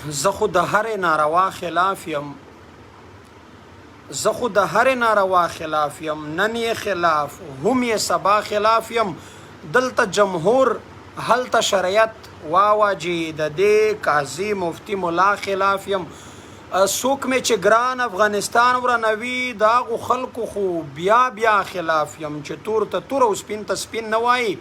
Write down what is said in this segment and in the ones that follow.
زه خو د هرې ناروا خلاف یم زه خو د هرې ناروا خلاف یم نن یې خلاف هم یې سبا خلاف یم دلته جمهور هلته شریعت وا وا جی د دې قاضي مفتی ملا خلاف یم څوک مې چې ګران افغانستان ورانوي د هغو خلکو خو بیا بیا خلاف یم چې تور ته تور او سپین ته سپین نه وایي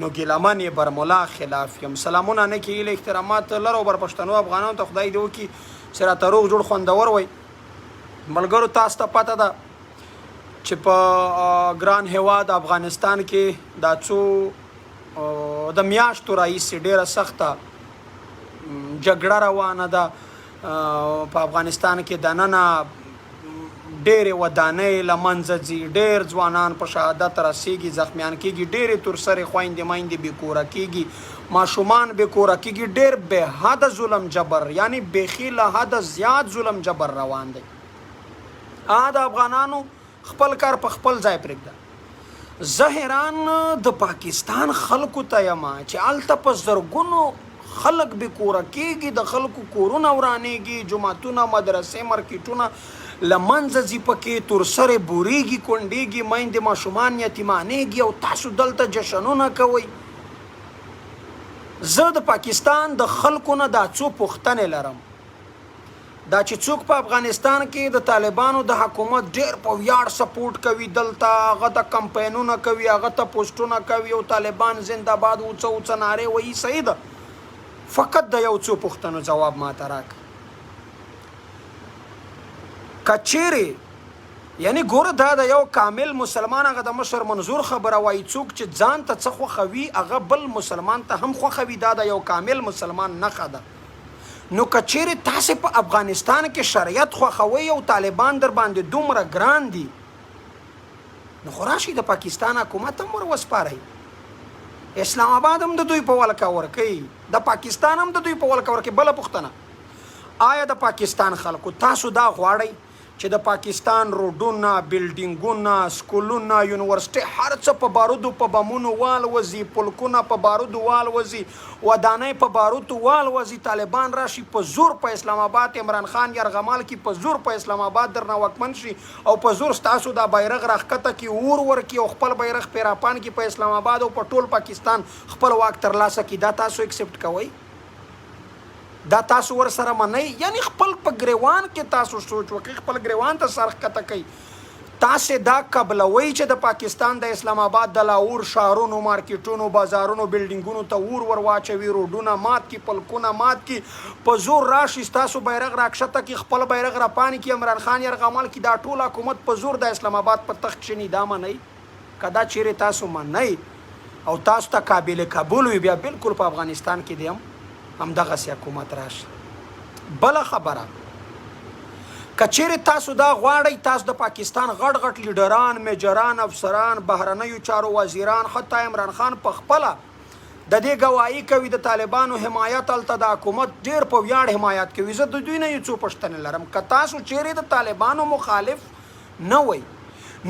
نو ګیله من یې برملا خلاف یم. سلامونه نیکې هیلې احترامات لر او بر پښتنو افغانانو ته خدای دې وکړي چې راته روغ جوړ خوندور وئ. ملګرو تاسو ته پته ده چې په ګران هیواد افغانستان کې دا څو د میاشتو راهیسې ډیره سخته جګړه روانه ده. په افغانستان کې دننه ډېرې ودانۍ له منځه ځي، ډېر ځوانان په شهادت رسېږي، زخمیان کېږي، ډېرې تورسرې خویندې میندې بې کوره کېږي، ماشومان بې کوره کېږي، ډېر بې حده ظلم جبر یعنی بېخي له حده زیات ظلم جبر روان دی. د افغانانو خپل کار په خپل ځای پرېږده. زه حیران د پاکستان خلکو ته یم چې هلته په زرګونو خلک بې کوره کېږي، د خلکو کورونه ورانېږي، جوماتونه، مدرسې، مارکېټونه له منځه ځي پکې، تورسرې بورېږي، کونډېږي، میندې ماشومان یتیمانېږي او تاسو دلته جشنونه کوئ. زه د پاکستان د خلکو نه دا څو پوښتنې لرم. دا چې څوک په افغانستان کې د طالبانو د حکومت ډېر په ویاړ سپورټ کوي، دلته هغه ته کمپاینونه کوي، هغه ته پوسټونه کوي او طالبان زنده باد اوڅه اوڅه نارې وهي، صحیح ده، فقط د یو څو پوښتنو ځواب ماته راکړئ. که چیرې یعنی ګوره دا د یو کامل مسلمان هغه د مشر منظور خبره وایي، څوک چې ځان ته څه خوښوي هغه بل مسلمان ته هم خوښوي، دا د یو کامل مسلمان نښه ده. نو که چیرې تاسې په افغانستان کې شریعت خوښوئ او طالبان در باندې دومره ګران دي نو خو راشئ د پاکستان حکومت هم ور وسپارئ، اسلام آباد هم د دوی په ولکه ورکئ، د پاکستان هم د دوی په ولکه ورکئ. بله پوښتنه، آیا د پاکستان خلکو تاسو دا غواړئ چې د پاکستان روډونه، بلډینګونه، سکولونه، یونیورسټۍ هر څه په بارودو په بمونو والوځي، پلکونه په بارودو والوځي، ودانۍ په باروتو والوځي، طالبان راشي په زور په اسلام آباد عمران خان یرغمال کړي، په زور په اسلام آباد درنه واکمن شي او په زور ستاسو دا بیرغ راښکته کړي، اور ورکړي او خپل بیرغ پرې راپان کړي، په اسلام آباد او په ټول پاکستان خپل واک ترلاسه کړي، دا تاسو اکسپټ کوئ؟ دا تاسو ورسره منئ؟ یعنی خپل په ګریوان کې تاسو سوچ وکړئ، خپل ګریوان ته سر ښکته کړئ. تاسې دا قبلوئ چې د پاکستان د اسلام آباد د لاهور ښارونو، مارکیټونو، بازارونو، بلډینګونو ته اور ور واچوي، روډونه مات کړي، پلکونه مات کړي، په زور راشي ستاسو بیرغ راکښته کړي، خپل بیرغ راپان کړي، عمران خان یرغمال کړي، دا ټول حکومت په زور د اسلام آباد په تخت کښېني، دا منئ؟ که دا چیرې تاسو منئ او تاسو ته قابل قبول وي بیا بالکل په افغانستان کې دې هم همدغسې حکومت راشي. بله خبره، که چیرې تاسو دا غواړئ، تاسو د پاکستان غټ غټ لیډران، میجران، افسران، بهرنیو چارو وزیران، حتی عمران خان په خپله د دې ګواهي کوي د طالبانو حمایت هلته د حکومت ډیر په ویاړ حمایت کوي. زه د دوی نه یو څو پوښتنې لرم. که تاسو چیرې د طالبانو مخالف نه وئ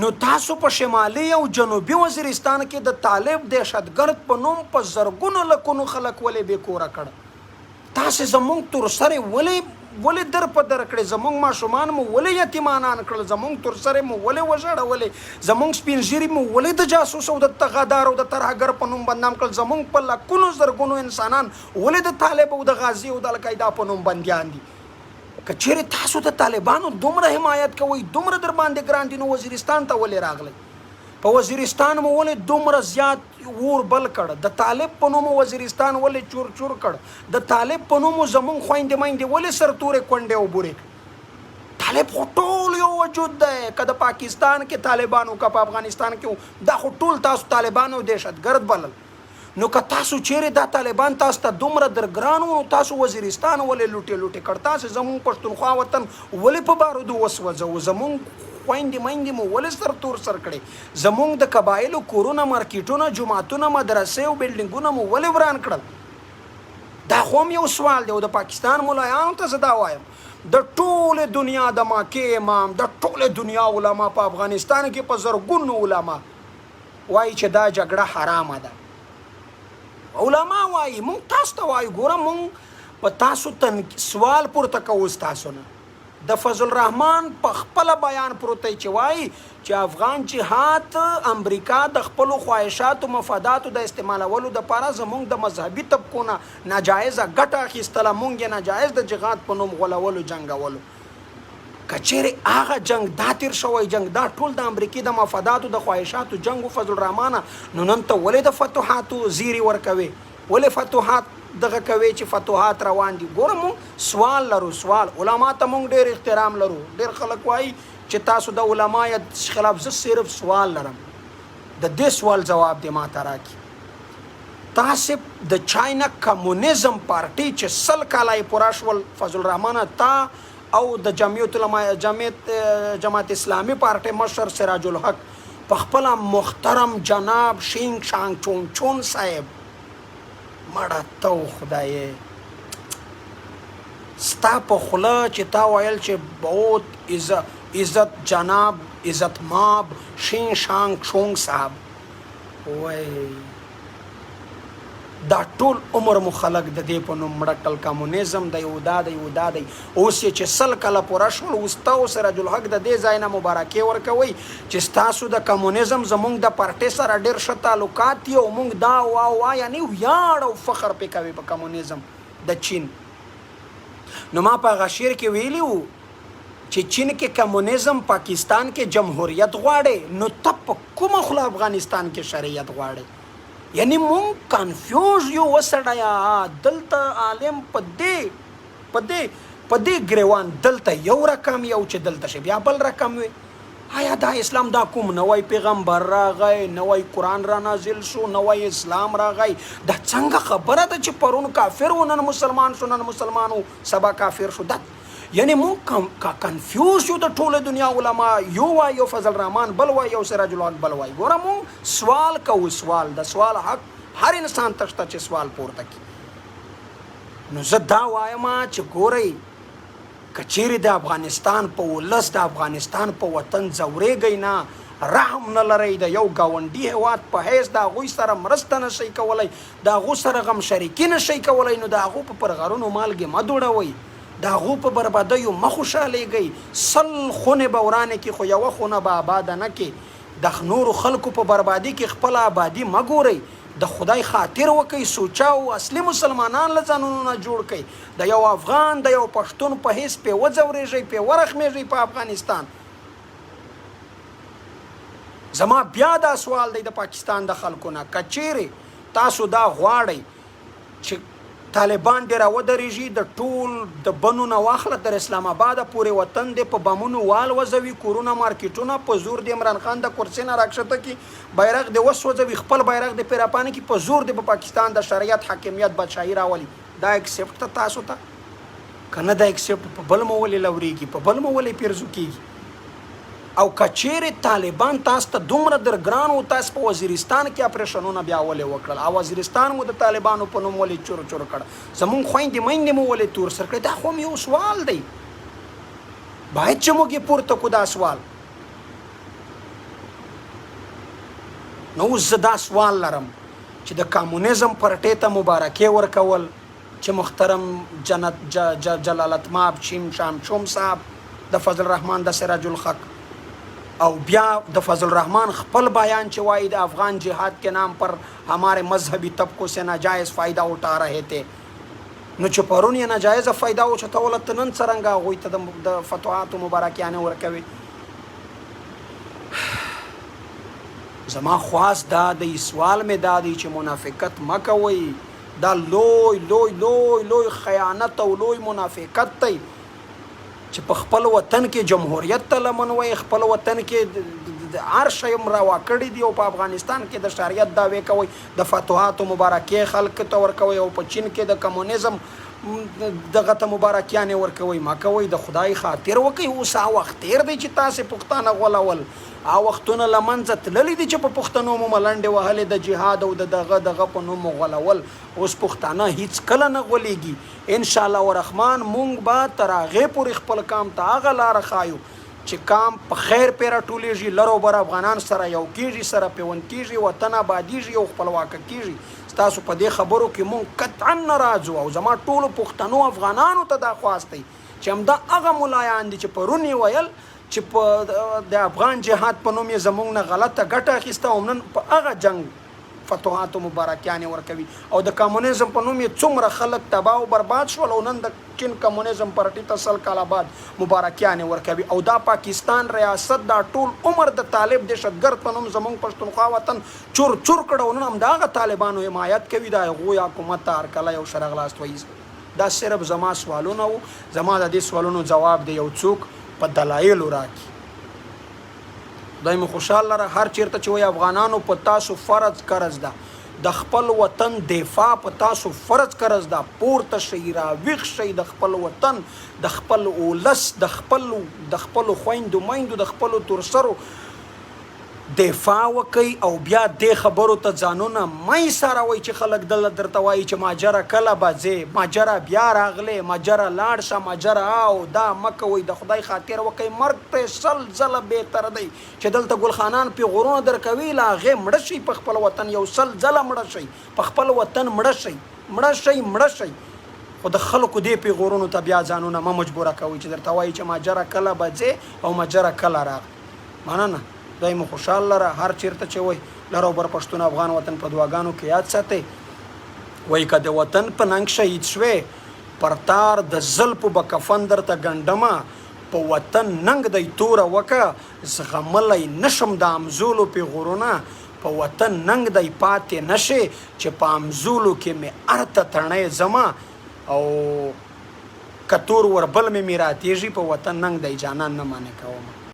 نو تاسو په شمالي او جنوبي وزیرستان کې د طالب دهشتګرد په نوم په زرګونو لکونو خلک ولې بې کوره کړ؟ تاسې زمونږ تورسرې ولې ولې در په در کړې؟ زمونږ ماشومان مو ولې یتیمانان کړل؟ زمونږ تورسرې مو ولې وژړولې؟ زمونږ سپین ږیري مو ولې د جاسوس او د غدار او د ترهګر په نوم بدنام کړل؟ زمونږ په لکونو زرګونو انسانان ولې د طالب او د غازي او د القاعده په نوم بندیان دي؟ که چیرې تاسو د طالبانو دومره حمایت کوئ، دومره در باندې ګران دي، نو وزیرستان ته ولې راغلئ؟ په وزیرستان مو ولې دومره زیات اور بل کړ؟ د طالب په نوم وزیرستان ولې چور چور کړ؟ د طالب په نوم زمونږ خویندې میندې ولې سرتورې کونډې او بورې کړ؟ طالب خو ټول یو وجود دی، که د پاکستان کې طالبانو که په افغانستان کې، دا خو ټول تاسو طالبانو دهشتګرد بلل. نو که تاسو چیرې دا طالبان تاسو ته دومره در ګران وو نو تاسو وزیرستان ولې لوټې لوټې کړ؟ تاسو زمونږ پښتونخوا وطن ولې په بارودو وسوځوو؟ زمونږ خویندې میندې مو ولې سر تور سر کړې؟ زمونږ د قبایلو کورونه، مارکیټونه، جوماتونه، مدرسې او بلډینګونه مو ولې وران کړل؟ دا خو هم یو سوال دی. او د پاکستان ملایانو ته زه دا وایم، د ټولې دنیا د ماکې امام، د ټولې دنیا علما، په افغانستان کې په زرګونو علما وایي چې دا جګړه حرامه ده. علما وایي، مونږ تاسو ته وایو، ګوره مونږ په تاسو تن سوال پورته کوو ستاسو نه. د فضل الرحمن په خپله بیان پروت دی چې وایي چې افغان جهاد امریکا د خپلو خواهشاتو مفاداتو د استعمالولو دپاره زمونږ د مذهبي طبقو نه ناجایزه ګټه اخیستله، مونږ یې ناجایز د جهاد په نوم غولولو جنګولو. که چیرې هغه جنګ دا تیر شوی جنګ دا ټول د امریکې د مفاداتو د خواهشاتو جنګ و فضل الرحمنه نو نن ته ولې د فتوحاتو زیری ورکوې؟ ولې فتوحات دغه کوې چې فتوحات روان دي؟ ګوره مونږ سوال لرو سوال علما ته مونږ ډیر احترام لرو، ډیر خلک وایي چې تاسو د علما یا خلاف، زه صرف سوال لرم، د دې سوال ځواب دې ماته راکړي. تاسې د چاینا کمونیزم پارټي چې 100 کاله یې پوره شول فضل الرحمنه تا او د جمعیت علماء جمعیت جماعت اسلامي پارټي مشر سراج الحق په خپله محترم جناب شینګ شانګ چون چون صاحب مړه ته و خدایه ستا په خوله چې تا ویل چې بہت عزت جناب عزت ماب شینګ شانګ چونګ صاحب وای دا ټول عمر مو خلک د دې په نوم مړه کړل، کمونیزم دی او دا دی او دا دی، اوس یې چې 100 کاله پوره شول اوس ته او سراج الحق د دې ځای نه مبارکې ورکوئ چې ستاسو د کمونیزم زمونږ د پارټۍ سره ډېر ښه تعلقات دي او مونږ دا او او یعنې ویاړ او فخر پې کوي په کمونیزم د چین. نو ما په هغه شعر کې ویلي وو چې چین کې کمونیزم پاکستان کې جمهوریت غواړي نو ته په کومه خوله افغانستان کې شریعت غواړې؟ یعنی مونږ کانفیوز یو وسړیا، دلته عالم په دې په دې په دې ګریوان دلته یو رقم یو چې دلته شي بیا بل رقم وي. آیا دا اسلام دا کوم نوی پیغمبر راغی، نوی قرآن را نازل شو، نوی اسلام راغی؟ دا څنګه خبره ده چې پرون کافر و نن مسلمان شو، نن مسلمان و سبا کافر شو؟ دا یعنی مونږ کنفیوز یو. د ټوله دنیا علما یو وای، یو فضل الرحمن بل وای، یو سراج الحق بل وای. ګوره مونږ سوال کوو، سوال د سوال حق هر انسان ته شته چې سوال پورته کړي. نو زه دا وایم چې ګورئ که چیرې د افغانستان په ولس د افغانستان په وطن ځورېږئ نه، رحم نه لرئ، د یو ګاونډي هېواد په حیث د هغوی سره مرسته نه شئ کولی، د هغو سره غم شریکي نه شئ کولی، نو د هغو په پرغرونو مالګې مه دوړوئ، د هغو په بربادیو مه خوشحالېږئ. 100 خونې به ورانې کړي خو یوه خونه به آباده نه کړي. د نورو خلکو په بربادي کې خپله آبادي مه ګورئ. د خدای خاطر وکړئ، سوچه او اصلي مسلمانان له ځانونو نه جوړ کړئ. د یو افغان، د یو پښتون په حیث پرې وځورېږئ، پرې ورحمېږئ په افغانستان. زما بیا دا سوال دی د پاکستان د خلکو نه، که چیرې تاسو دا غواړئ چې طالبان دې راودرېږي، د ټول د بنو نه واخله تر اسلام آباده پورې وطن دې په بمونو والوزوي، کورونه مارکیټونه په زور دې عمران خان د کرسۍ نه راکښته کړي، بیرغ دې وسوځوي، خپل بیرغ دې پرې راپانه کړي، په زور دې په پاکستان د شریعت حاکمیت بادشاهي راولي، دا اکسپټ ته تاسو ته که نه دا اکسپټ په بل مو ولې لورېږي، په بل مو ولې پیرزو کېږي؟ او که چیرې طالبان تاسو ته دومره در ګران وو، تاسو په وزیرستان کې اپریشنونه بیا ولې وکړل او وزیرستان مو د طالبانو په نوم ولې چور چور کړ؟ زمونږ خویندې میندې مو ولې تور سر کړې؟ دا خو هم یو سوال دی، باید چې موږ یې پورته کړو دا سوال. نو اوس زه دا سوال لرم چې د کمونیزم پرټې ته مبارکې ورکول چې مخترم جنت جلالت ماب شیم شام شوم صاحب د فضل الرحمن د سراج الحق او بیا د فضل الرحمن خپل بیان چې وایي د افغان جهاد کے نام پر ہمارے مذهبي طبقوں سے ناجائز فائدہ اٹھا رہے تھے، نو چې پرون یې ناجایزه فایده اوچتوله ته نن څرنګه هغوی ته د فتوحاتو مبارکیانې ورکوې؟ زما خواست دا دی، سوال مې دا دی چې منافقت مه کوئ. دا لوی لوی لوی لوی خیانت او لوی منافقت دی چې په خپل وطن کې جمهوریت ته لمن وایي، خپل وطن کې هر شی هم روا کړي دي او په افغانستان کې د شریعت دعوې کوئ، د فتوحاتو مبارکې خلک ته ورکوئ او په چین کې د کمونیزم دغه ته مبارکیانې ورکوئ. مه کوئ، د خدای خاطر وکئ. اوس هغه وخت تېر دی چې تاسې پښتانه غولول، هغه وختونه له منځه تللي دي چې په پښتنو مو ملنډې وهلې، د جهاد او د دغه دغه په نوم مو غولول. اوس پښتانه هیڅ کله نه غولېږي. ان شاء الله الرحمن مونږ به تر هغې پورې خپل قام ته هغه لاره ښایو چې قام په خیر پرې راټولېږي، لر او بر افغانان سره یو کېږي، سره پیوند کېږي، وطن آبادېږي او خپلواکه کېږي. ستاسو په دې خبرو کې مونږ قطعا نه راځو او زما ټولو پښتنو افغانانو ته دا خواست دی چې همدا هغه ملایان دي چې پرون یې ویل چې په د افغان جهاد په نوم یې زمونږ نه غلطه ګټه اخیسته او نن په هغه جنګ فتوحات او مبارکیانې ورکوي او د کمونیزم په نوم یې څومره خلک تباه او برباد شول او نن د چین کمونیزم پرټي ته 100 کاله بعد مبارکیانې ورکوي او دا پاکستان ریاست دا ټول عمر د طالب دهشتګرد په نوم زمونږ پښتونخوا وطن چور چور کړ او نن همداغه طالبانو حمایت کوي د هغوی حکومت ته هرکلی او ښه راغلاست وایي. دا صرف زما سوالونه وو، زما د دې سوالونو ځواب دې یو څوک په دلایلو راکړي. خدای مو خوشحال لره. هر چیرته چې وای افغانانو په تاسو فرض قرض ده د خپل وطن دفاع په تاسو فرض قرض ده، پورته شئ، راویښ شئ، د خپل وطن، د خپل اولس، د خپل د خپلو خویندو میندو، د خپلو تورسرو دفاع وکړئ او بیا دې خبرو ته ځانونه مه ایساروئ چې خلک دله درته وایي چې ماجره کله به ځې، ماجره بیا راغلې، ماجره لاړ شه، ماجره او دا مه کوئ، د خدای خاطر وکړئ، مرګ پرې 100 ځله بهتر دی چې دلته ګلخانان پیغورونه درکوي، له هغې مړه شئ په خپل وطن، یو 100 ځله مړه شئ، په خپل وطن مړه شئ، مړه شئ، مړه شئ، خو د خلکو دې پیغورونو ته بیا ځانونه مه مجبوره کوئ چې درته وایي چې ماجره کله به ځې او ماجره کله راغلې. مننه خدای مو خوشحال لره هر چیرته چې وئ لر او بر پښتون افغان وطن په دعاګانو کې یاد ساتئ وای که د وطن په ننګ شهید شوې پر تار د زلفو به کفن درته ګنډمه په وطن ننګ دی توره وکه زغملی نشم د امزولو پیغورونه په وطن ننګ دی پاتې نشې چې په امزولو کې مې ارته تڼی ځمه او که تور وربل مې میراتیږي په وطن ننګ دی جانان نه معنی کومه.